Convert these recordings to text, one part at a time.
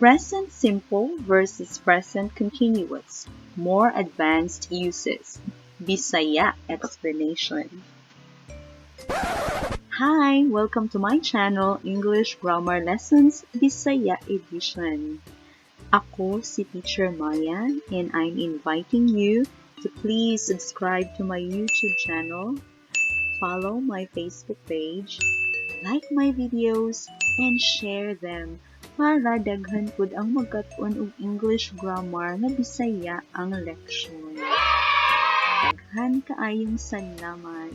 Present simple versus present continuous. More advanced uses. Bisaya explanation. Hi! Welcome to my channel, English Grammar Lessons Bisaya Edition. Ako si Teacher Maya, and I'm inviting you to please subscribe to my YouTube channel, follow my Facebook page, like my videos, and share them para daghan pud ang magkat-on og English grammar nga Bisaya ang leksyon. Daghan kaayong salamat.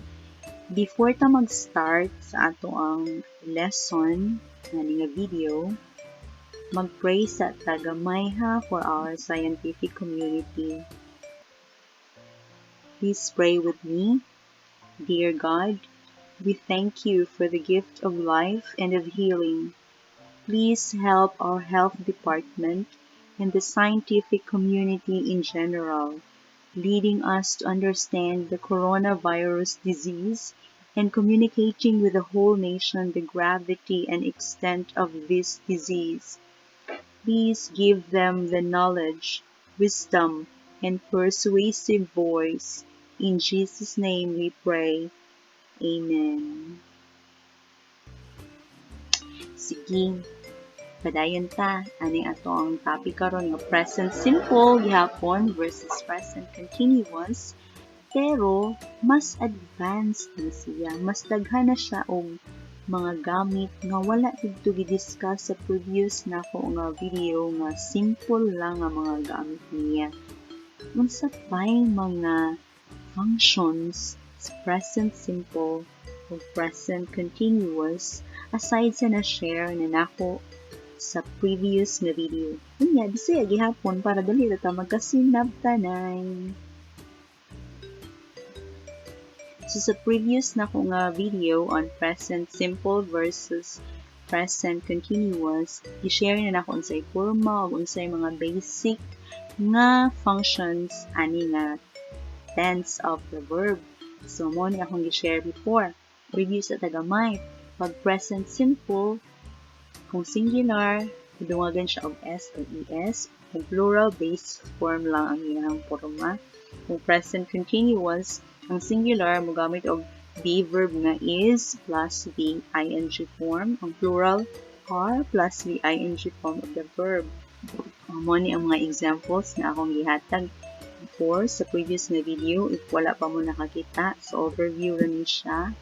Before ta mag-start sa atoang lesson ani nga video, mag-pray sa ta gamay ha, for our scientific community. Please pray with me. Dear God, we thank you for the gift of life and of healing. Please help our health department and the scientific community in general, leading us to understand the coronavirus disease and communicating with the whole nation the gravity and extent of this disease. Please give them the knowledge, wisdom, and persuasive voice. In Jesus' name we pray. Amen. Sige, padayon ta ani atoang topic karon nga present simple gihapon versus present continuous, pero mas advanced na siya, mas daghan na siya og mga gamit nga wala didto gi-discuss sa previous nako nga video nga simple lang ang mga gamit niya. Unsa pa'y mga functions sa present simple o present continuous aside sa na-share na nako sa previous nga video? Unya, Bisaya gihapon para dali ra ta magkasinabtanay. So sa previous nako nga video on present simple versus present continuous, i-share na nako unsay forma ug unsay mga basic nga functions ani nga tense of the verb. So mao ni akong gi-share before. Review sa ta gamay. Pag present simple, kung singular, dungagan siya og s o es. Kung plural, base form lang ang iyang forma. Kung present continuous, ang singular mogamit og be verb nga is plus the ing form. Ang plural, are plus the ing form of the verb. Mao ni ang mga examples na akong gihatag before sa previous nga video. If wala pa mo nakakita, so overview ra ni siya.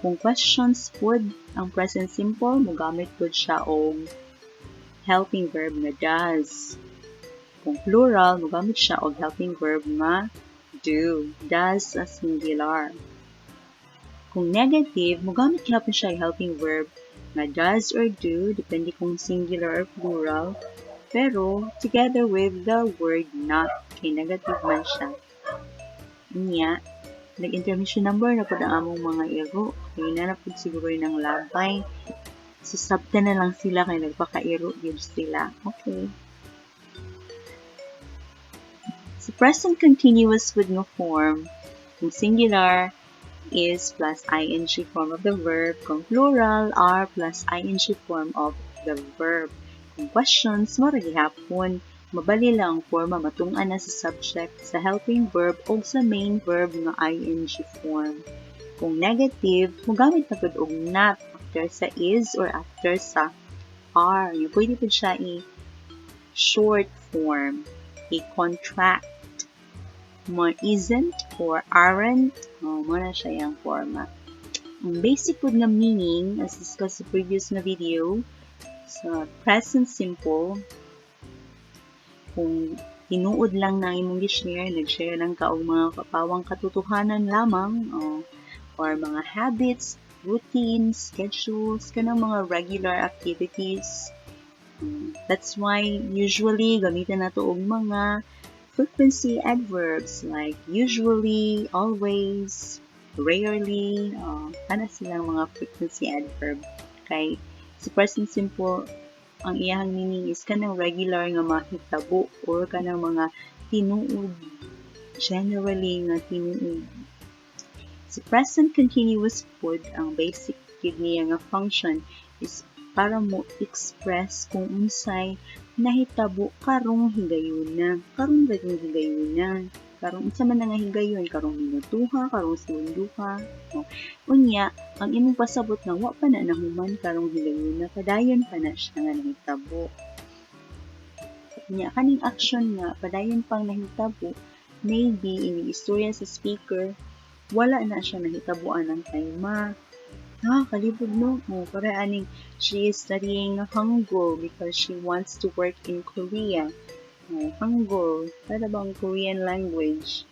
Kung questions pod ang present simple, mogamit pod siya og helping verb nga does. Kung plural, mogamit siya og helping verb nga do, does sa singular. Kung negative, mogamit gihapon siya og helping verb nga does or do, depende kung singular or plural, pero together with the word not, kay negative man siya. Unya, nag-intermission number na pud ang among mga iro. Kay na pud siguro nang labay. So, sabta na lang sila kay nagpakairo gyud sila. Okay. Sa present continuous with nga form, kung singular, is plus ing form of the verb. Kung plural, are plus ing form of the verb. Kung questions, mao ra gihapon. Mabali lang ang forma, matung-an na sa subject, sa helping verb o sa main verb nga ing form. Kung negative, mogamit na pud og not after sa is or after sa are. Yung pwede pud siya i-short form, i-contract. Mo isn't or aren't, oh, mao na siya yung forma. Ang basic pud nga meaning, as discussed sa previous nga video, sa present simple, kung tinuod lang na imong gi-share, nag-share lang ka og mga kapawang katotohanan lamang, oh, or mga habits, routines, schedules, kanang mga regular activities. That's why usually gamitan nato og mga frequency adverbs like usually, always, rarely, ana silang mga frequency adverb. Kay sa present simple, ang iyang meaning is kanang regular nga mahitabo or kanang mga tinuod, generally nga tinuod. Sa present continuous pod, ang basic gyud niya nga function is para mo express kung unsay nahitabo karong higayuna. Karong gayong higayuna. Karong unsa man na nga higayon, karong minutuha, karong segunduha. No? Unya, ang imong pasabot nga wa pa na nahuman karong higayuna, padayon pa na siya nga nahitabo. Unya, kaning action nga padayon pang nahitabo, maybe ining istorya sa speaker, wala na siya nahitabuan ng time. Ah, kalibog, no? Oh, para aning she is studying Hangul because she wants to work in Korea. Oh, Hangul, para bang Korean language.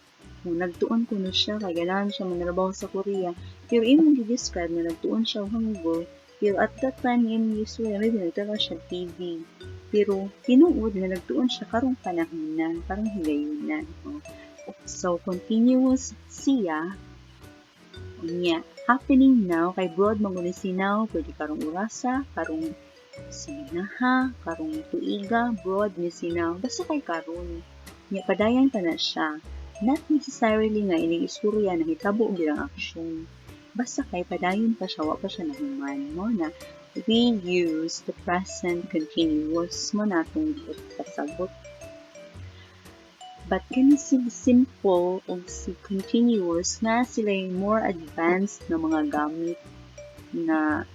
Oh, nagtuon kuno siya kay ganahan siya manrabaho sa Korea. Pero imong gi-describe nga nagtuon siya og Hangul, pero at that time imong istorya, maybe nagtan-aw siya TV. Pero tinuod nga nagtuon siya karong panahon na, karong higayunan. Oh. So continuous siya. Unya, happening now kay broad man gud si now, pwede karong orasa, karong semanaha, karong tuiga, broad ni si now. Basta kay karon. Nya padayon pa na siya. Not necessarily nga ining istorya nahitabo gyud ang aksyon. Basta kay padayon pa siya, wa pa siya nahuman. Mao na we use the present continuous mo natong pasabot. But kani si simple o si continuous na sila yung more advanced na mga gamit na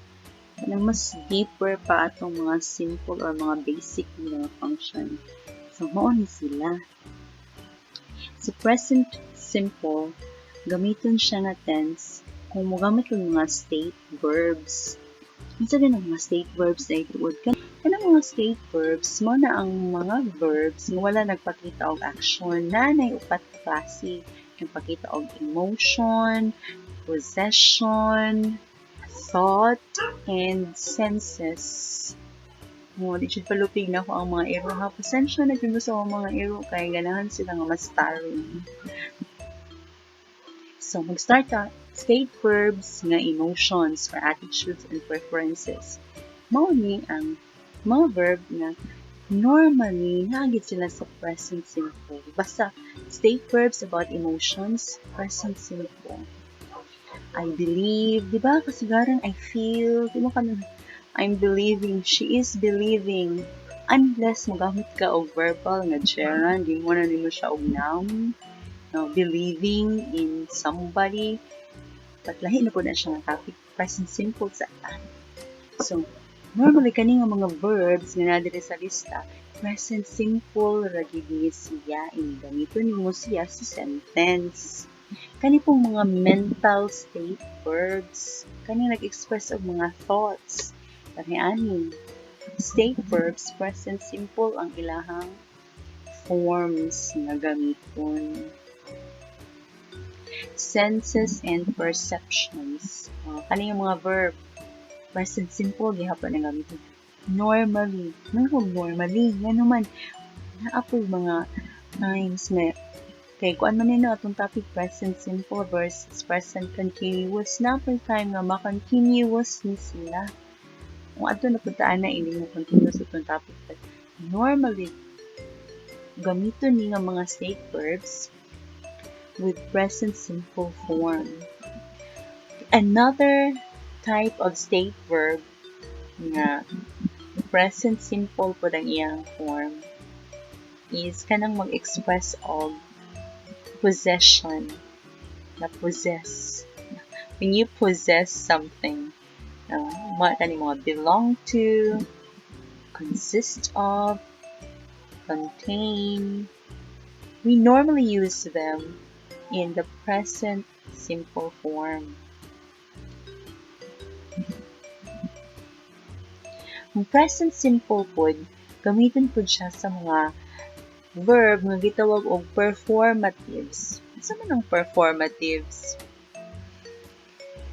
kanang mas deeper pa atong mga simple or mga basic nga function. So, mao ni sila. Sa present simple, gamiton siya nga tense kung mogamit kag mga state verbs. Unsa din ang mga state verbs ay tuod ka? Kanang mga state verbs mo na ang mga verbs nga wala nagpakita og action na nay upat ka klase. Nagpakita og emotion, possession, thought, and senses. Mo, di jud palupig na ako ang mga iro ha. Pasensya na jud mo sa akong mga iro kay ganahan sila nga mas starring. So, mag-start ta. State verbs nga emotions or attitudes and preferences. Mao ni ang mga verb nga normally naa gyud sila sa present simple. Basta state verbs about emotions, present simple. I believe, di ba? Kasagaran, I feel, di ba kanang I'm believing, she is believing. Unless mogamit ka og verbal nga gerund, di mo na nimo siya og noun. No, believing in somebody. But lahi na po na siya nga topic. Present simple sa So, normally kani nga mga verbs nga naa diri sa lista, present simple ra gyud ni siya. Ini gamiton nimo siya sa sentence. Kani pong mga mental state verbs, kani nag-express og mga thoughts. Kani ani state verbs, present simple ang ilahang forms nga gamiton. Senses and perceptions. Kani yung mga verb, present simple gihapon ang gamiton. Normally, no, normally, ngano man naa poy mga times nga kay kuan man nino atong topic, present simple versus present continuous, na poy time nga ma-continuous ni sila. Kung adto na pud na ini mo continuous atong topic, but normally gamiton ni nga mga state verbs with present simple form. Another type of state verb nga present simple pod ang iyang form is kanang mag-express og possession, na possess. When you possess something, mga kani mga belong to, consist of, contain, we normally use them in the present simple form. Ang present simple pod, gamitin pod siya sa mga verb nga gitawag og performatives. Unsa man ang performatives?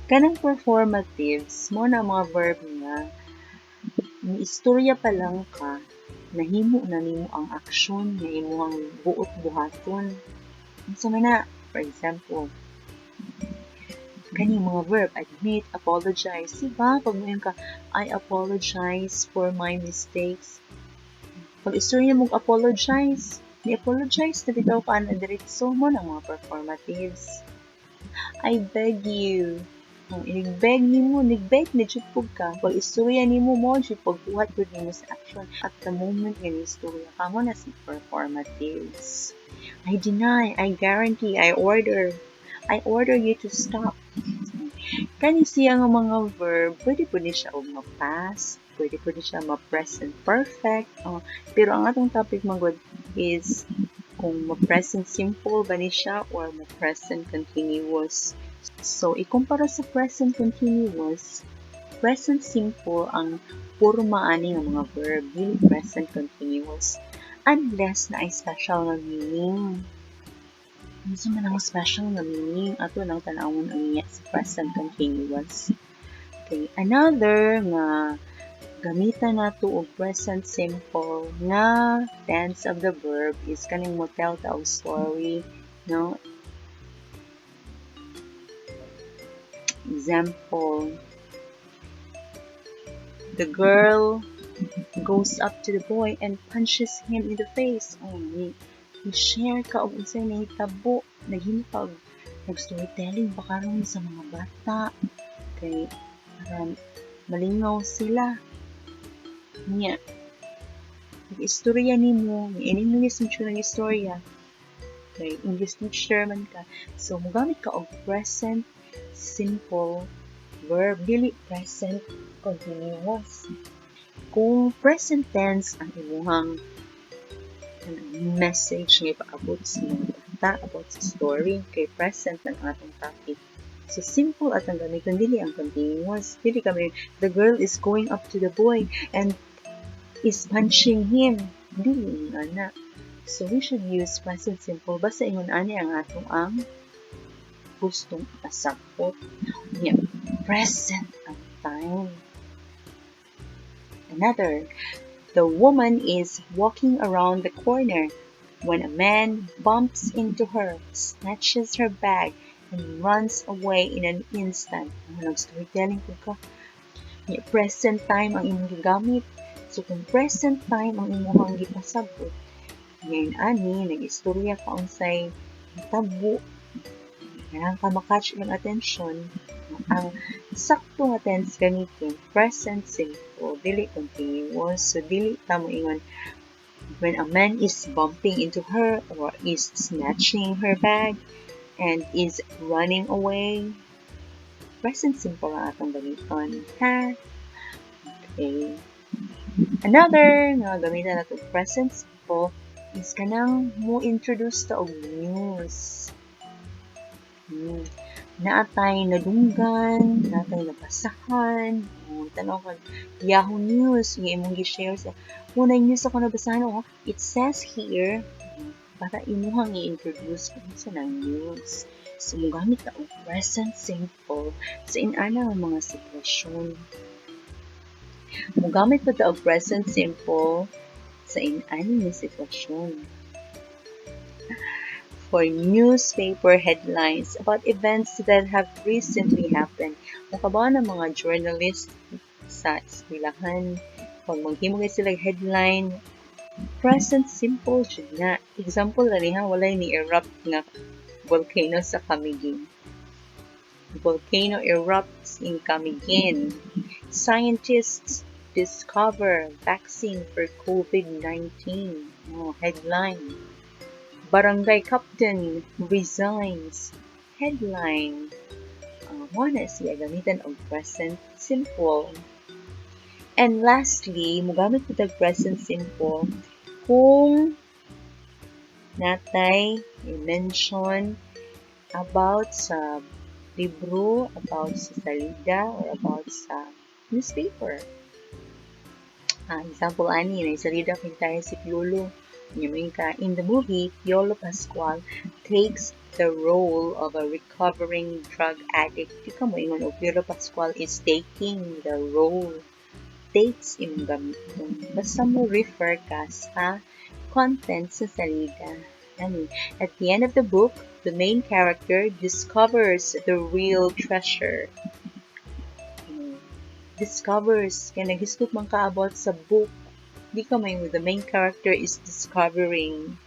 Kanang performatives, mo na ang mga verb nga istorya pa lang ka, nahimo na nimo ang aksyon nga imong buot buhaton. Unsa man na? For example, kani mga verb, admit, apologize. Diba? Pag moingon ka, "I apologize for my mistakes." Pag istorya mo apologize, ni-apologize na bitaw ka na diretso mo ng mga performatives. I beg you. Oh, inig-beg nimo, nig-beg na jud pud ka. Pag istorya nimo mo jud pagbuhat jud nimo sa action at the moment nga istorya ka mo na si performatives. I deny, I guarantee, I order. I order you to stop. Kani siya nga mga verb, pwede po ni siya og ma-past, pwede po ni siya ma-present perfect. Oh, pero ang atong topic man is kung ma-present simple ba ni siya or ma-present continuous. So, ikumpara sa present continuous, present simple ang porma ani nga mga verb, dili present continuous. Unless naay special nga meaning. Unsa man ang special nga meaning? Ato nang tan-awon unya sa present continuous. Okay, another nga gamitan nato og present simple nga tense of the verb is kaning mo tell ta og story, no? Example, the girl goes up to the boy and punches him in the face. Oh, ni share ka og unsay nahitabo, naghimo ka og nag-storytelling ba karon sa mga bata kay para malingaw sila. Nya, nag-istorya nimo, in English mo ng istorya, kay English teacher man ka. So, mogamit ka og present simple verb, dili present continuous. Kung present tense ang imuhang message nga ipaabot sa mga bata about sa story, kay present ang atong topic. So, simple at ang gamiton, dili ang continuous. Dili kami, "The girl is going up to the boy and is punching him." Dili ana. So, we should use present simple. Basta ingon ani ang atong ang gustong ipasabot. Yeah, present ang time. Another, the woman is walking around the corner when a man bumps into her, snatches her bag, and runs away in an instant. Ano, nag-storytelling ko ka. Yeah, present time ang imong gigamit. So, kung present time ang imong gipasabot, ngayon ani, nag-istorya ka unsay natabo, kailangan ka makatch ilang attention, ang sakto nga tense gamitin, present simple, dili continuous. So, dili ta mo ingon, "When a man is bumping into her or is snatching her bag and is running away." Present simple ang atong gamiton. Ha? Okay. Another nga gamitan nato present simple is kanang mo introduce ta og news. Naatay nadunggan, naatay nabasahan, oh, tanaw ka Yahoo News, nga imong gi-share sa unay news ako nabasahan, oh, it says here, para imuhang i-introduce kung sa nang news. So, mogamit ta og present simple sa inana nga mga sitwasyon. Mogamit pa ta og present simple sa inani nga sitwasyon. For newspaper headlines about events that have recently happened. Makabaw ng mga journalist sa eskwelahan, pag maghimo kay sila headline, present simple jud na. Example na ha, walay ni erupt nga volcano sa Camiguin. Volcano erupts in Camiguin. Scientists discover vaccine for COVID-19. Oh, headline. Barangay captain resigns. Headline. Mo na siya gamitan og present simple. And lastly, mogamit po tag present simple kung natay i-mention about sa libro, about sa salida, or about sa newspaper. Example ani, na salida kay tayo si Piolo. Ka, in the movie, Piolo Pascual takes the role of a recovering drug addict. Di ka mo ingon og "Piolo Pascual is taking the role." Takes imong gamiton. Basta mo refer ka sa content sa salida. Ani, at the end of the book, the main character discovers the real treasure. Discovers, kaya naghisgot man ka about sa book. Di ka may "The main character is discovering."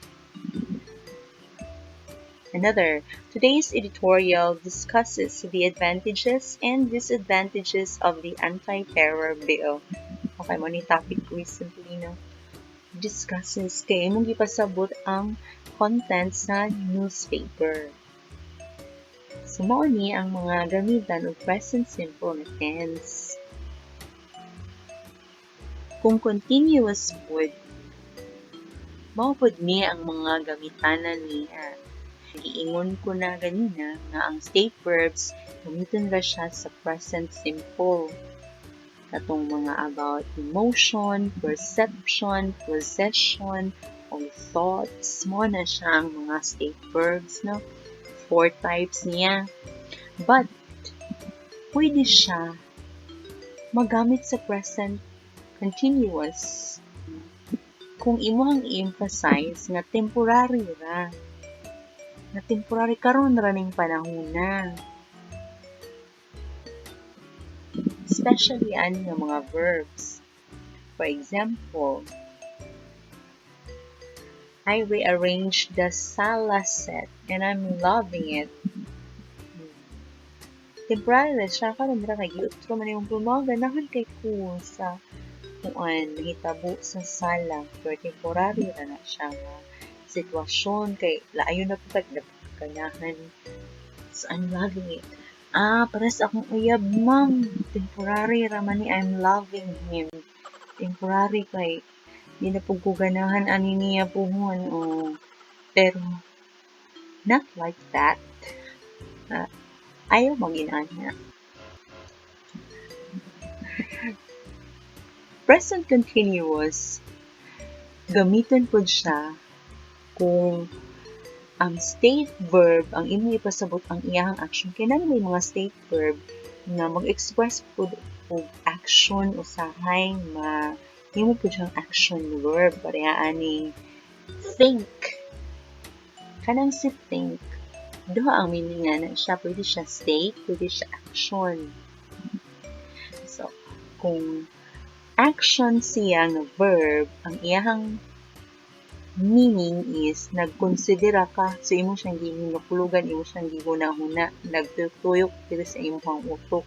Another, today's editorial discusses the advantages and disadvantages of the anti-terror bill. Okay, mao ni topic recently, no? Discusses kay imong gipasabot ang content sa newspaper. So, mao ni ang mga gamitan og present simple na tense. Kung continuous pod, mao pod ni ang mga gamitanan niya. Giingon ko na ganina nga ang state verbs gamiton ra siya sa present simple. Katong mga about emotion, perception, possession, o thoughts, mao na siya ang mga state verbs, no? Four types niya. But, pwede siya magamit sa present continuous kung imong i-emphasize nga temporary ra na temporary, karon ra ning panahon na. Especially ani nga mga verbs. For example, "I rearranged the sala set and I'm loving it." Temporary ra siya, karon ra kay giutro man imong problema, ganahan kay ko sa kuan nahitabo sa sala, pero temporary ra na siya nga sitwasyon kay laayo na pud ganahan. So I'm loving it. Ah, pares akong uyab, ma'am. Temporary ra man ni I'm loving him. Temporary kay di na pud ko ganahan ani niya puhon. Oh. Pero not like that. Ayaw mag-inana. Present continuous, gamiton pod siya kung ang state verb ang imong ipasabot ang iyahang action, kay naa may mga state verb nga mag-express pud og action. Usahay ma himo pud siyang action verb, pareha ani think. Kanang si think, duha ang meaning nga na siya. Pwede siya state, pwede siya action. So kung action siya nga verb, ang iyahang meaning is nagkonsidera ka. So imo siyang gihinuklugan, imo siyang gihuna-huna, nagtuyok diri sa imong utok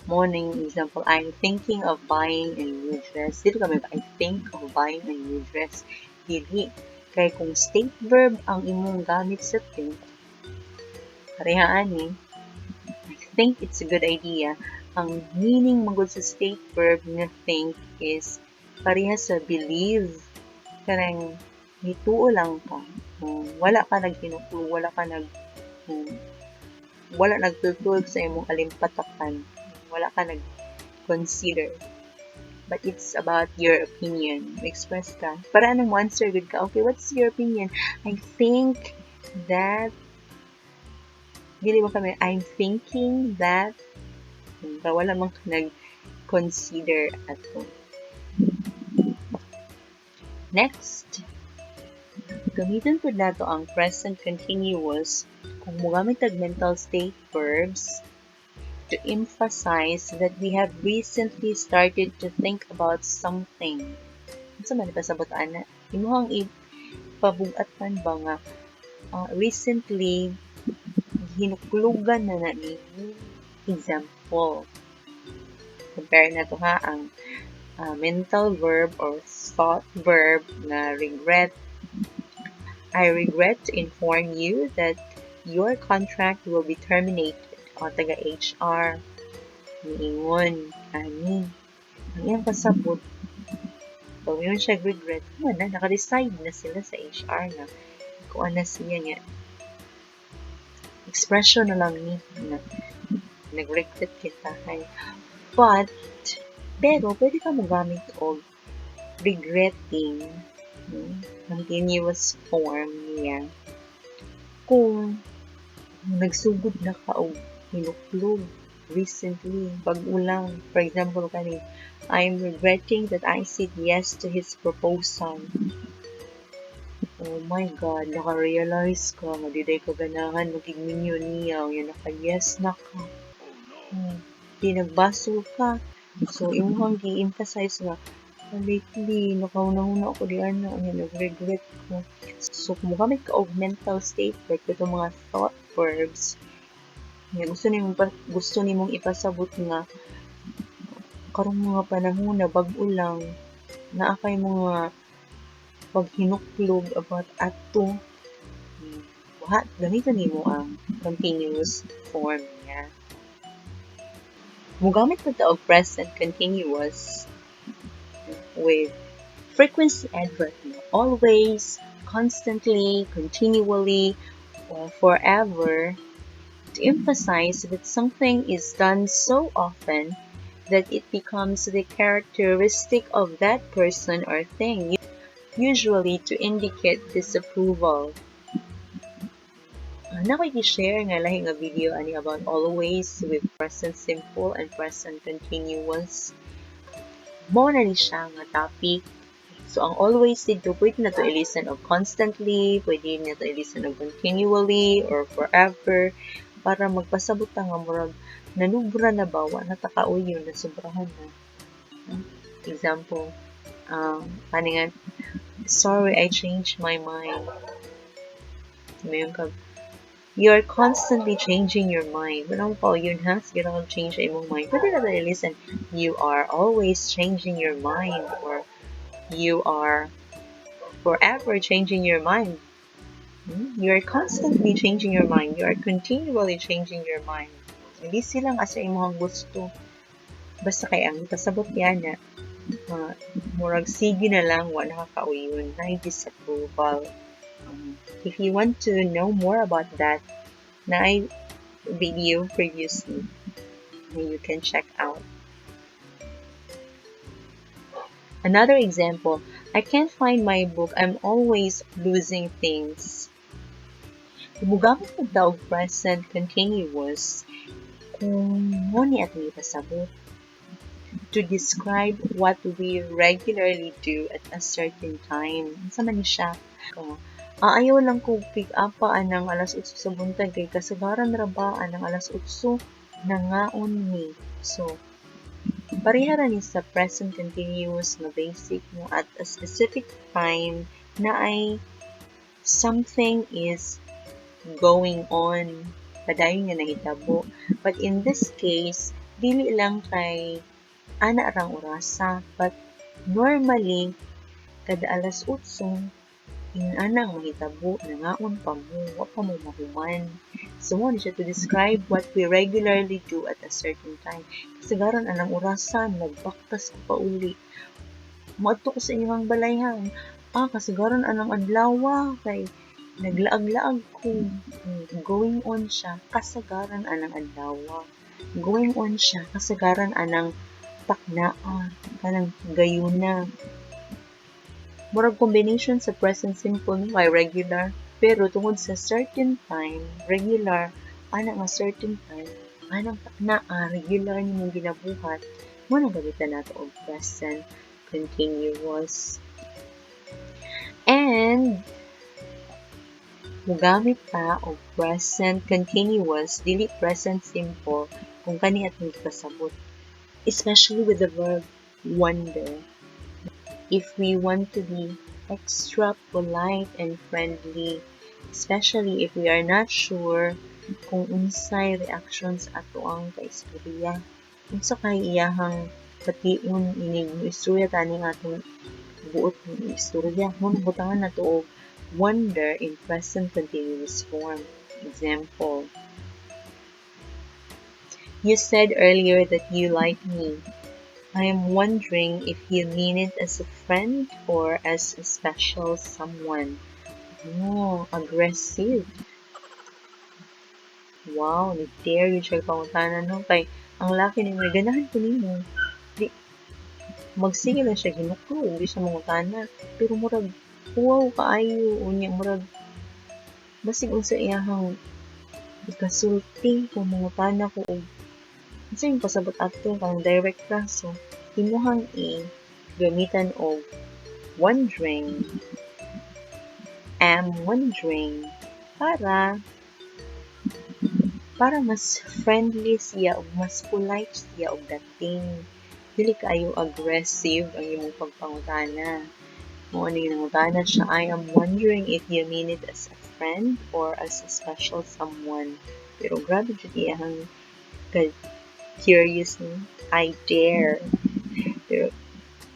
mo. Ning example, "I'm thinking of buying a new dress." Dito kami, "I think of buying a new dress." Dili kay kung state verb ang imong gamit sa think, pareha ani "I think it's a good idea," ang meaning magud sa state verb nga think is pareha sa believe, kanang nituo lang ka. Wala ka naghinuklo, wala nagtutulog sa imong alimpatakan, wala ka nag-consider. But it's about your opinion. Express ka. Para anong answer good ka? "Okay, what's your opinion?" "I think that." Dili mo kami, "I'm thinking that." Wala man ka nag-consider ato. Next, gamitin pud nato ang present continuous kung mogamit tag mental state verbs to emphasize that we have recently started to think about something. Unsa man pasabot ana? Imong ipabug-atan ba nga recently hinuklugan na na ni. Example. Compare na to ha ang mental verb or thought verb na regret. "I regret to inform you that your contract will be terminated." O taga HR. Niingon ani. Ang iyang pasabot, pag mayroon siya regret, na, naka-decide na sila sa HR na kuan na siya nga expression na lang ni na nag-regret kita hay. But, pero pwede ka mo gamit og regretting, no? Continuous form niya kung nagsugod na ka og hinuklog recently, bag-o lang. For example, kani, "I'm regretting that I said yes to his proposal." Oh my God, naka-realize ka nga di ka ganahan magigminyo niya, yun naka-yes na ka. Di nagbasol ka. So, imong gi-emphasize nga, Lately, nakahuna-huna ako diana, unya nag-regret ko. So, kung mogamit ka og mental state, like katong mga thought verbs, nga gusto nimong ipasabot nga karong mga panahon na bag-o lang naa kay mga paghinuklog about ato, buhat gamiton nimo ang continuous form niya. Mogamit pud ta og present continuous with frequency adverb, always, constantly, continually, or forever, to emphasize that something is done so often that it becomes the characteristic of that person or thing, usually to indicate disapproval. Naa ko'y gi-share nga lahi nga video ani about always with present simple and present continuous. Mao na ni siya nga topic. So, ang always dito, pwede nato i-listen og constantly, pwede nato i-listen og continually, or forever, para magpasabot ta nga murag nanubra na ba, wa na ta kauyon, nasubrahan na. Example, kani nga, "Sorry, I changed my mind." Muingon ka, "You're constantly changing your mind. Wala mo kauyon ha, sige ra kag change sa imong mind." Pwede nato i-listen, "You are always changing your mind," or "You are forever changing your mind." You are constantly changing your mind. You are continually changing your mind. Hindi sila nga sa imong gusto. Basta kay ang pasabot niya murag sige na lang, wa nakakauyon, na disapproval. If you want to know more about that, naay video previously na you can check out. Another example, "I can't find my book. I'm always losing things." Mugamit pud ta og present continuous kung mao ni atong ipasabot to describe what we regularly do at a certain time. Unsa man ni siya? Ayaw lang ko pick up pa anang alas 8 sa buntag kay kasagaran ra ba anang alas 8 nangaon mi. So, pareha ra ni sa present continuous nga basic mo, at a specific time naay something is going on, padayon nga nahitabo. But in this case, dili lang kay ana rang orasa, but normally kada alas 8 ingon ana ang mahitabo, nangaon pa mo, wa pa mo mahuman. So mao ni siya, to describe what we regularly do at a certain time. Kasagaran anang orasa nagbaktas ko pauli. Moadto ko sa inyong balay ha. Kasagaran anang adlaw kay naglaag-laag ko. Going on siya kasagaran anang adlaw. Going on siya kasagaran anang taknaa, kanang gayuna. Murag combination sa present simple no kay regular, pero tungod sa certain time, regular ana nga certain time, anang taknaa regular nimong ginabuhat, mao nang gamitan nato og present continuous. And mugamit ta og present continuous, dili present simple, kung kani atong pasabot, especially with the verb wonder. If we want to be extra polite and friendly, especially if we are not sure kung unsay reactions atoang kaistorya. Unsa kay iyahang bation inig istorya tani nga atong buot ng istorya. Mao nang butangan nato og wonder in present continuous form. Example, "You said earlier that you like me. I am wondering if you mean it as a friend or as a special someone." Oh, aggressive. Wow, ni-dare gyud siya pangutana no, kay ang laki ni ganahan ko nimo. Di magsige lang siya hinuklo, hindi siya mangutana. Pero murag wow kaayo, unya murag basig unsa iyahang ikasulti kung mangutana ko og unsa yung pasabot ato kang direct ra. So imuhang i gamitan og wondering, am wondering, para mas friendly siya ug mas polite siya og dating. Dili kaayo aggressive ang imong pagpangutana. Mao ni nangutana siya, "I am wondering if you mean it as a friend or as a special someone." Pero grabe jud iyang curious, no? I dare. Pero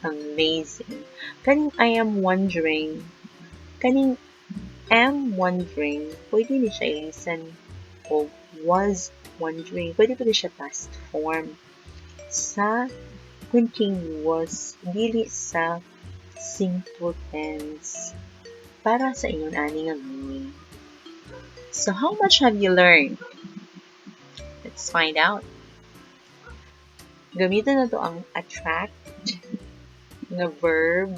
amazing. Kaning "I am wondering," kaning "am wondering," pwede ni siya ilisan og "was wondering." Pwede pa siya past form sa continuous, dili sa simple tense para sa ingon ani nga meaning. So how much have you learned? Let's find out. Gamiton nato ang "attract" nga verb,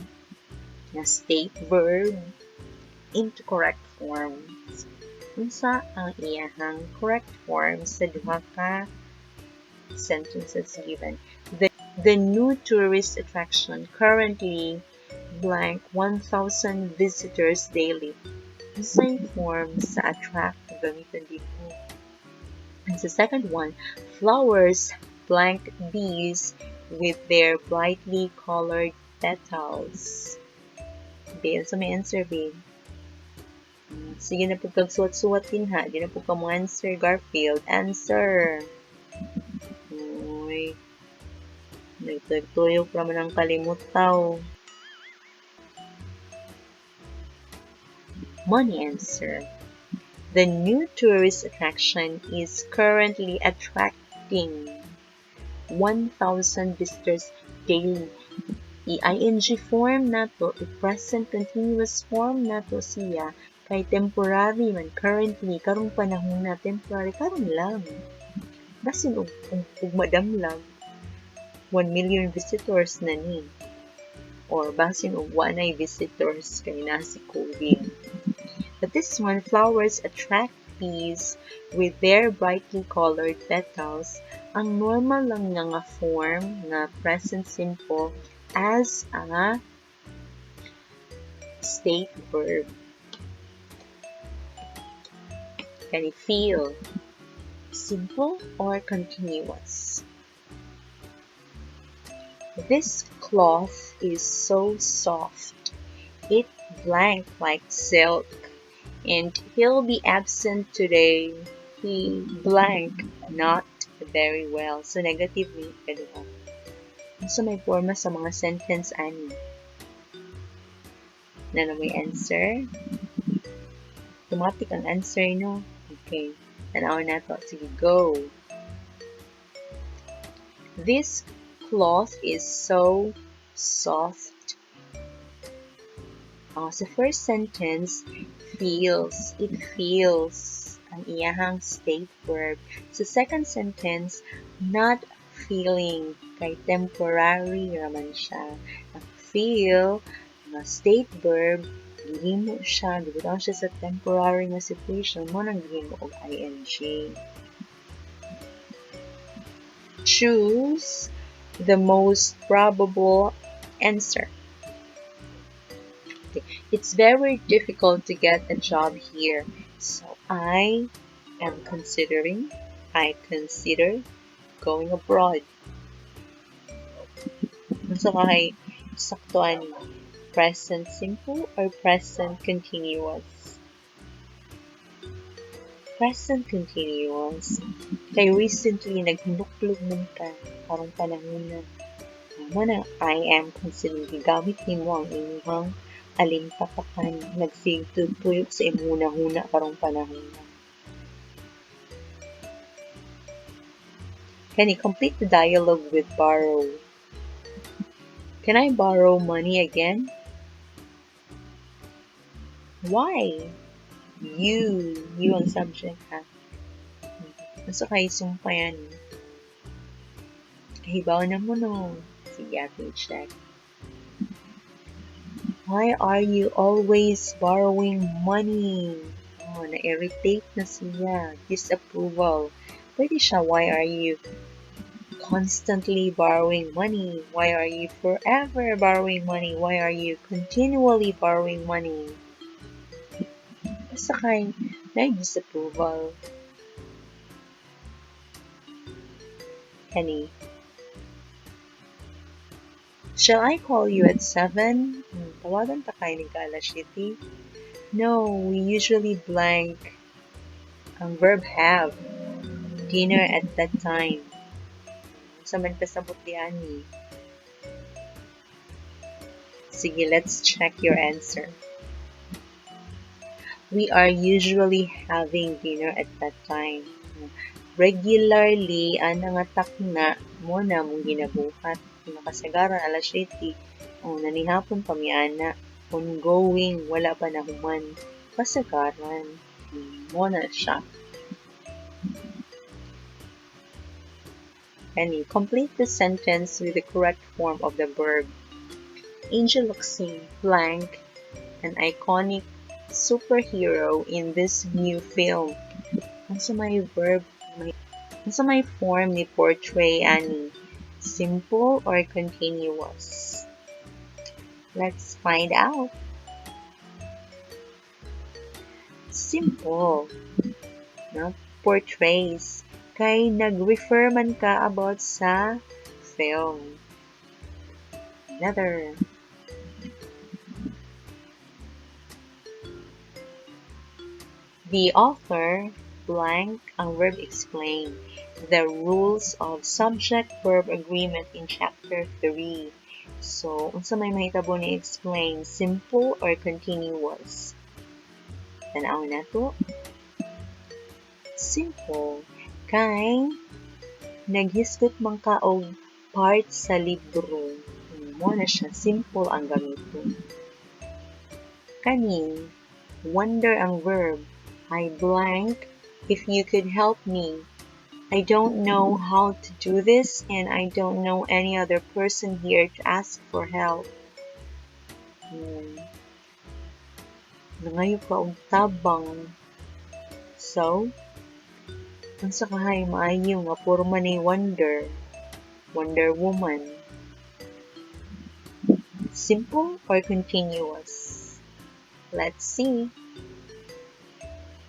nga state verb into correct form. Unsa ang iyahang correct form sa duha ka sentences given? The new tourist attraction currently blank 1,000 visitors daily. Unsay form sa "attract" gamiton dito? And the second one, flowers blank bees with their brightly colored petals. B, unsa may answer, B? Sige na pud kag suwat-suwat din ha. Di na pud ka mo answer, Garfield. Answer. Uy. Nagtuyok raman ang kalimutaw. Money answer. The new tourist attraction is currently attracting 1,000 visitors daily. I-ing form nato, i-present continuous form nato siya kay temporary man, currently, karong panahon na, temporary, karon lang. Basin og madamlag 1 million visitors na ni or basin og wa nay visitors kay naa si COVID. But this one, flowers attract bees with their brightly colored petals. Ang normal lang nga form nga present simple as a state verb. Can you feel simple or continuous? This cloth is so soft. It blank like silk. And he'll be absent today. He blank not very well. So negative ni kaduha. Unsa may forma sa mga sentence ani? Na may answer? Automatic ang answer, no? Okay. Tanaw na to. Sige, go. This cloth is so soft. Sa first sentence, "feels." It feels. Ang iyahang state verb. Sa second sentence, "not feeling." Kay temporary raman siya. Ang "feel," nga state verb, gihimo siya, gibutang siya sa temporary nga situation, mao nang gihimo og ing. Choose the most probable answer. Okay. It's very difficult to get a job here. So I am considering, I consider going abroad. Unsa kay sakto ani? Present simple or present continuous? Present continuous. Kay recently naghinuklog man ka karong panahon na. Mao na "I am considering," gigamit nimo ang imong alimpakakan nagsigtuyok sa imong hunahuna karong panahon na. Can you complete the dialogue with "borrow"? Can I borrow money again? Why? You. You ang subject ha. Unsa kay sumpayan? Kahibaw na mo, no? Sige, ato check. Why are you always borrowing money? Oh, na-irritate na siya. Disapproval. Pwede siya, why are you constantly borrowing money? Why are you forever borrowing money? Why are you continually borrowing money? Basta kay na disapproval. Kani. Shall I call you at 7? Tawagan ta kay ning alas 7. No, we usually blank ang verb have dinner at that time. Sa man kasabot di ani? Sige, let's check your answer. We are usually having dinner at that time. Regularly, ana nga takna mo na mong ginabuhat. Nakasagaran alas 7. O, nanihapon pa mi ana. Ongoing, wala pa nahuman. Kasagaran. Mo na siya. Any, complete the sentence with the correct form of the verb. Angel Locsin blank an iconic superhero in this new film. Unsa may verb, unsa may form ni portray ani? Simple or continuous? Let's find out. Simple. No? Portrays. Kay nag-refer man ka about sa film. Another. The author blank ang verb explain the rules of subject-verb agreement in chapter 3. So, unsa may mahitabo ni explain, simple or continuous? Tan-aw na to. Simple. Kay naghisgot man ka og part sa libro. Mo na siya, simple ang gamiton. Kani, wonder ang verb. I blank if you could help me. I don't know how to do this and I don't know any other person here to ask for help. Nangayo ka og tabang. So, unsa kahay maayo nga porma ni wonder? Wonder Woman. Simple or continuous? Let's see.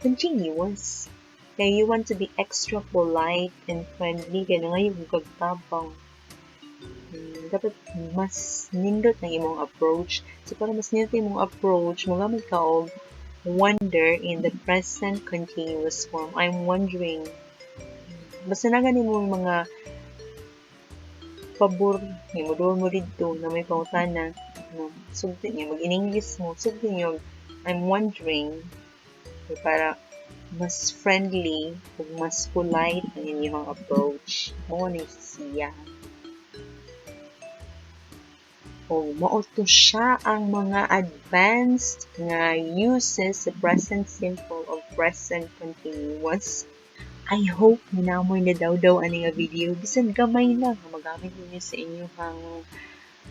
Continuous. Kaya you want to be extra polite and friendly, kaya nangayo kag tabang. Dapat mas nindot ang imong approach. So para mas nindot imong approach, mogamit ka og wonder in the present continuous form. I'm wondering. Basta na gani mo mga pabor, mo doon mo didto na may pangutana, no, sugti niyo, mag-in-English mo, sugti niyo, I'm wondering, para mas friendly ug mas polite ang inyong approach. Mao ni siya. O mao to siya ang mga advanced nga uses sa present simple o present continuous. I hope na namoy nadawdaw ani nga video bisan gamay lang nga magamit ninyo sa inyong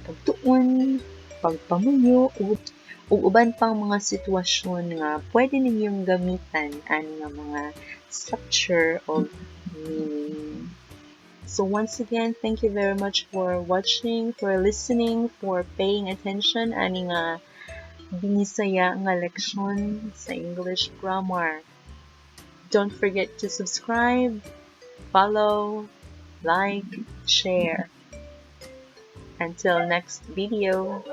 pagtuon, pagpamuyo ug uban pang mga sitwasyon nga pwede ninyong gamitan ani nga mga structure of meaning. So once again, thank you very much for watching, for listening, for paying attention ani nga binisaya nga leksyon sa English grammar. Don't forget to subscribe, follow, like, share. Until next video.